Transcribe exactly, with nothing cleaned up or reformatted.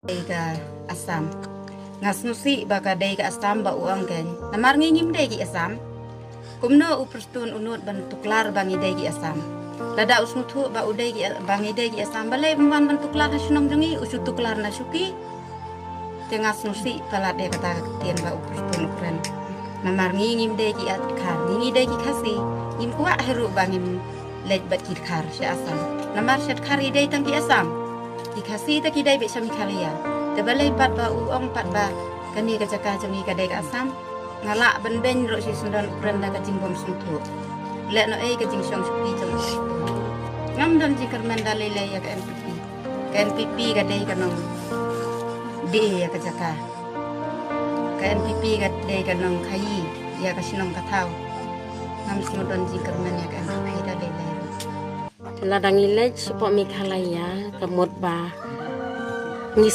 dei ka Assam. Nga sngewsih ba ka dei ka Assam ba u ong kein. Namar ngi ngim dei ki Assam. Kumno u Prestone u nud ban tuklar ba ngi dei ki Assam? Lada u sngewthuh ba u dei ki, ba ngi dei ki Assam, balei um wan ban tuklar ha shnong jong ngi, u shu tuklar na shuki. Te nga sngewsih palat ïa kata ka ktien ba u Prestone u kren. Namar ngi ngim dei ki Dkhar, ngi ngi dei ki Khasi. Ngim kwah hi ruh ba ngin leit bad ki Dkhar sha Assam. Namar sha Dkhar i dei tang ki Assam. Ki Khasi te ki dei beit sha Meghalaya. Te balei pat ba u ong pat ba kane ka jaka jong ngi ka dei ka Assam? Nga lah ban beiñ ruh shi syndon u kren da ka jingbym sngewthuh. Leh noh ei ka jingshong shuki jong u. Ngam don jingkyrmen da lei lei ïa ka N P P. Ka N P P ka dei ka nong die ïa ka jaka. Ka N P P ka dei ka nong khaïi ïa ka shnong ka thaw. Ngam sngewdon jingkyrmen ïa ka N P P da lei lei. Lada ngi leit shapoh Meghalaya ka mut ba ngi